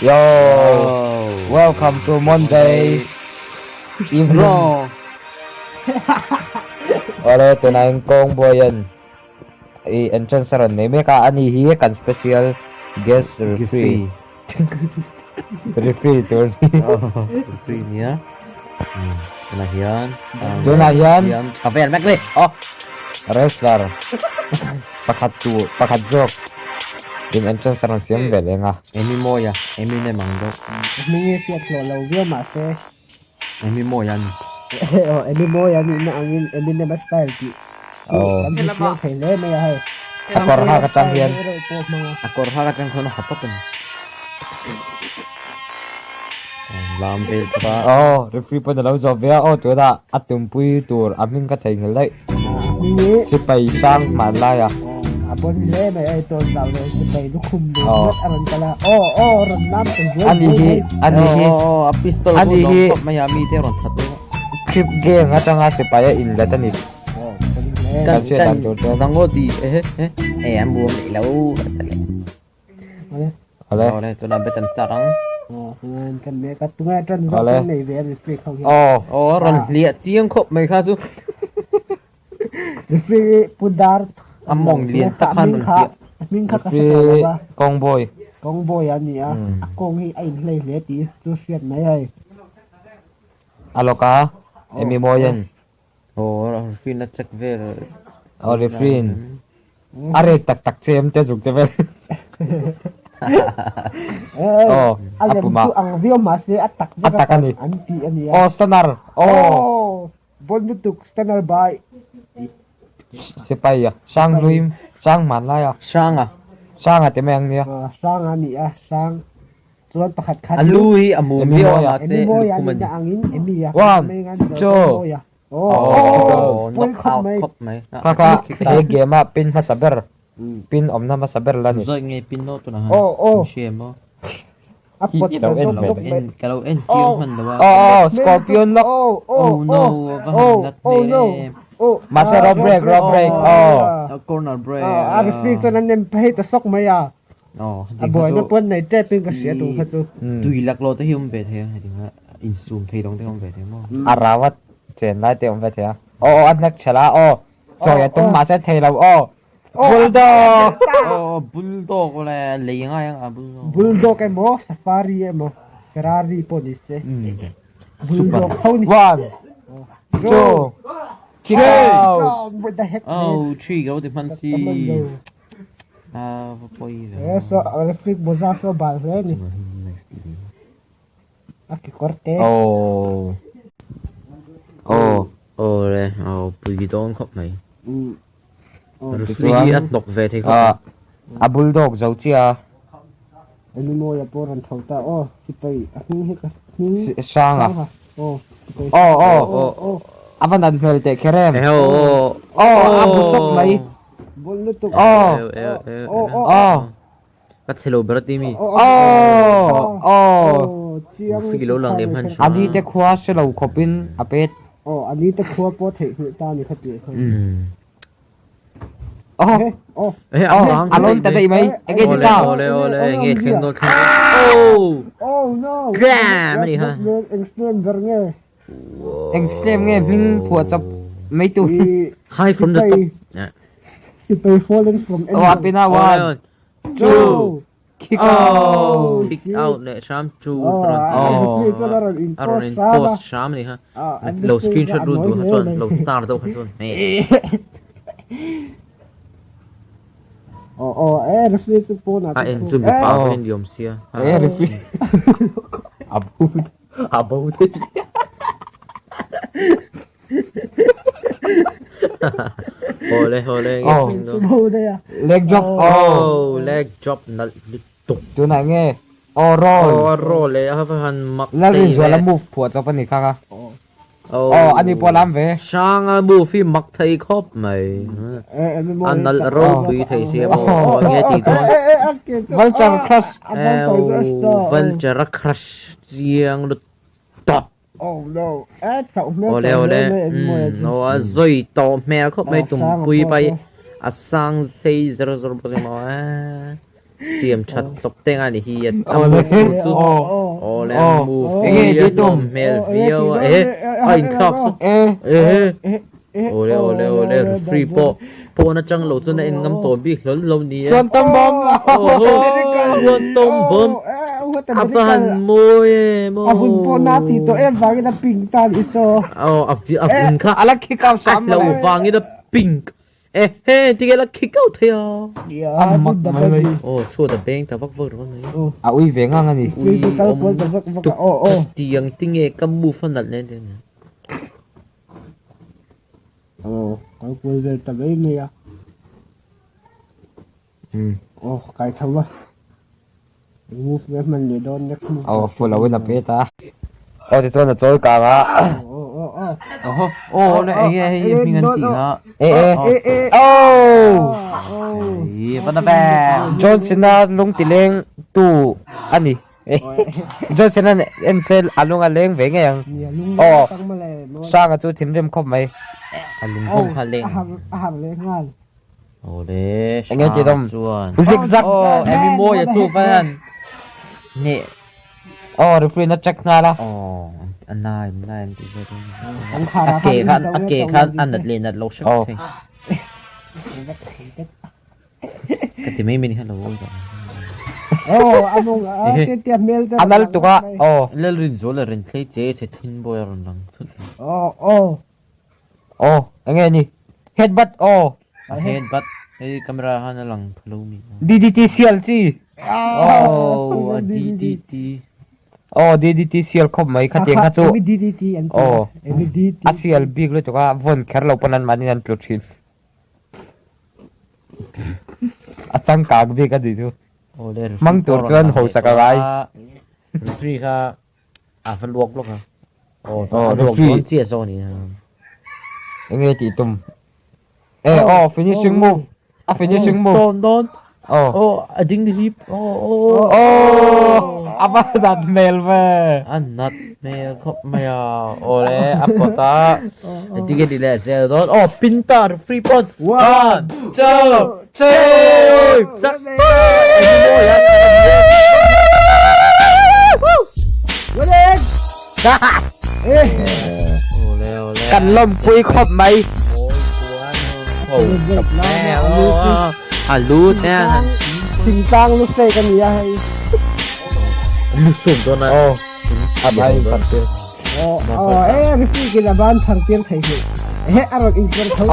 Yo! Welcome to Monday evening. Awle tunah in kawng buaiin i entrance a rawn nei mek a, ani hi kan special guest referee. Referee tur ni. Referee nia. Tunah hian Tunah hian tha vel mek ni. Oh wrestler pakhat tu pakhat zawk in entrance a rawn siam ve leng a. Emi Mawia, Eminem ang deuh. Hming hi hriat hlawh lo viau mahse. Emi Mawia a ni. Aw Emi Mawia nihna angin Eminem a style tih chu kan hmu chiang thei hle mai a hei. A kawr hak atang hian. A kawr hak atang khawn a ha tawp a ni. Lam vel bawk a. Aw referee pawn a lo zawh ve a, aw tunah a tumpui tur a hming ka theihnghilh daih. Sipai sang hmanlai a. A bon hle mai a tawn zau leh sipai lukhum nen ngawt a rawn kal a. Aw aw rawn lam ta zuai Ani hi ani hi Aw a pistol ani hi khawp mai a mi te rawn that dawn a. Crip gang atanga sipai a inlet a ni. Aw bon hle. Kan kan dango ti ehe eh e an buam leh lo ka ti leh. Awle. Awle tunah bet an start ang. Aw kan mek a tunge tan zawk kan nei ve a referee kho hian. Aw. Aw a rawn hliah chiang khawp mai kha chu. Referee pu dar A mawng lian tak khan rawn hliah. A hming kha ka hre tawh lo va. Kawngbawi. Kawngbawi a ni a. A kawng hi a inhlei hle tih chu hriat mai hei. A lawk a Emi Mawian. Aw referee na check vel. Aw referee in a rek tak tak che em te zuk che vel. Aw a lem chu ang viau mahse a tak vek a tak an ti a nia. Aw stunner aw. Bon lutuk stunner by. Sipai a hrang hlui hrang hmanlai a. Hrang a. Hrang a ti mai ang nia. Hrang a ni a hrang. Chuan pakhat kha A lu hi a mum viau a mahse lukhum a ni. One, two, Oh, knock out khawp mai. Kha kha he game a pin hmasa ber, pin awmna hmasa ber la ni. Zawih nge pin no tunah han. Oh, oh. Hria maw? A pawt I lo en ve. En ka lo en chiang hman lo a. Oh, oh, scorpion lock. Oh, Oh no, va han nat hmel em. Oh, Mahse rope break, rope break. Oh. Corner break. A referee chuan a nem phei ta sawk mai a. A buaina pawn nei tep in ka hria tur kha chu. Tui laklawh te hi awm ve thei a heti kha insum thei dawng te awm ve thei maw. A rau a chen lai te awm ve thei a. Aw aw a hnek chhelh a aw chawi a tum mahse thei lo aw bulldog. Aw bulldog le lei ngai ang a bulldog. Bulldog emaw safari emaw ferrari pawh ni se. Bulldog tho ni. One two three. What the heck. Oh three ka lo ti hman si. A va pawi ve. He saw electric boza saw bal hle ni. A kekawr te. Oh. Oh. Aw le, aw pui dawn khawp mai. Um. Referee hi a hnawk ve thei khawp mai. A bulldog zo chiah a. Animawi a pawh rawn tho ta aw sipai a hming hi ka hming Hranga. Aw sipai Aw aw aw a va nan hmel teh kher em. Aw aw a bu sawp mai. Bul lutuk. Aw aw aw Ka chhe lo ber a ti mi. Aw aw Chiang Free lo lang leh hman hra. A ni te khua hre lo khawpin a pet. Aw a ni te khua pawh theihnghilh ta ni kha tih kha. Oh oh oh a lawm ta daih mai enge ni ta. Ole ole enge thleng dawn thleng dawn. Oh Oh no. Slam ani ha. Eng slam ber nge. Eng slam nge hming phuah chawp mai tu. High from the top. Sipai falling from Oh a pin a one two kick out. Kick out leh hram two Oh a rawn in post hram ani kha. Lo screenshot ru duh kha chuan lo star deuh kha chuan. Oh oh eh referee chu pawnah A en chu mipa pawhin ni awm sia. Eh referee a bo a bo thei. Awle awle Oh. Leg drop oh leg drop nalh lutuk. Tunah nge oh roll. Oh a roll leh a va han mak thei ve. Lalrinzuala move phuah chawp a ni kha kha. Oh ani pawh a lam ve. Hranga move hi mak thei khawp mai. A nalh ropui thei sia maw aw enge tih dawn. Vulture crush. Vulture a crush chiang lutuk. Oh no. Eh chauh hmel Awle awle. Aw a zawi tawh hmel khawp mai tumpui pai a sang sei zar zar bawk emaw eh. Siam that chawp te nga ni hi a move tur chu awle a move hi a hnawm hmel viau a e a inthlak sawn e awle awle awle referee pawh pawn atang lo chuan a en ngam tawh bik hlawl lo ni e Suan tawm bawm suan tawm bawm a va han mawi em aw a vun pawh na tih tawh em vangin a pink ta a nih saw aw a vun kha a la kick out a hlo vangin a pink Ehe, ti la kick out thei a. A mak mai mai. Aw, chhuat a beng ta vak vak ringawt mai. A ui ve ngang a ni. Ui awm tuk tiang tinge ka move a nalh nen nen. Aw, kal kual vel ta mai mai a. Aw, kai tho a. Move ve hman leh dawn next move. Aw, full lo in a pet a. Aw tichuan a chawi kang a. Oho, aw le enge hei hi hming an tih kha. E e oh. Ei, va na ve. John Cena lung ti leng tu a ni. John Cena en se a lung a leng ve ngei ang. Aw, Sanga chu thinrim khawp mai. A lung bawk kha leng. A har leh nghal. Awle, Enge ti dawm? chuan. Zig zag. Oh, Amy Moy a chu va hian hneh. Oh, referee na check nghal a. Oh, a nai nai an tih vel in. A ke khan a ke khan a nat leh nat lo hrep thei. Ka ti mai mai ni khan lo awi tawh. Oh, a mawng a te te hmel te. A nal tuk a. Oh. Lalrinzuala rin thlei che che thin boy a rawn lang thut. Oh, oh. Aw, enge ni? Headbutt aw. A headbutt hei camera khan a lang pha lo mi. DDT sial chi. Oh, a DDT. Aw, DDT sial khawp mai kha tiang kha chu. DDT an ti. Aw. A sial bik lutuk a, vawn kher lo pawn an mahni an tlu thin. A changkang bik a ni chu. Hmang tur chuan hausak a ngai. Referee kha A va luak lawk a. Aw, a luak dawn chiah zawk a ni a. Enge tih tum? E, aw, finishing move. A finishing move. Dawn dawn. Aw. Aw, a ding hlip. Aw, aw. Aw, a va nat hmel ve. A nat hmel khawp mai a. Aw le, a pawt a. Engtin nge tih leh zel dawn? Aw, pin ta, referee pawn. One, two, three. Chak Kan lawmpui khawp mai. A lut e. Thingtlang lu fake a ni a hei. Lu sum dawn a. Aw. A bai phar tir. Aw, aw, e referee kin a ban phar tir thei hi. He a rawn inker tho.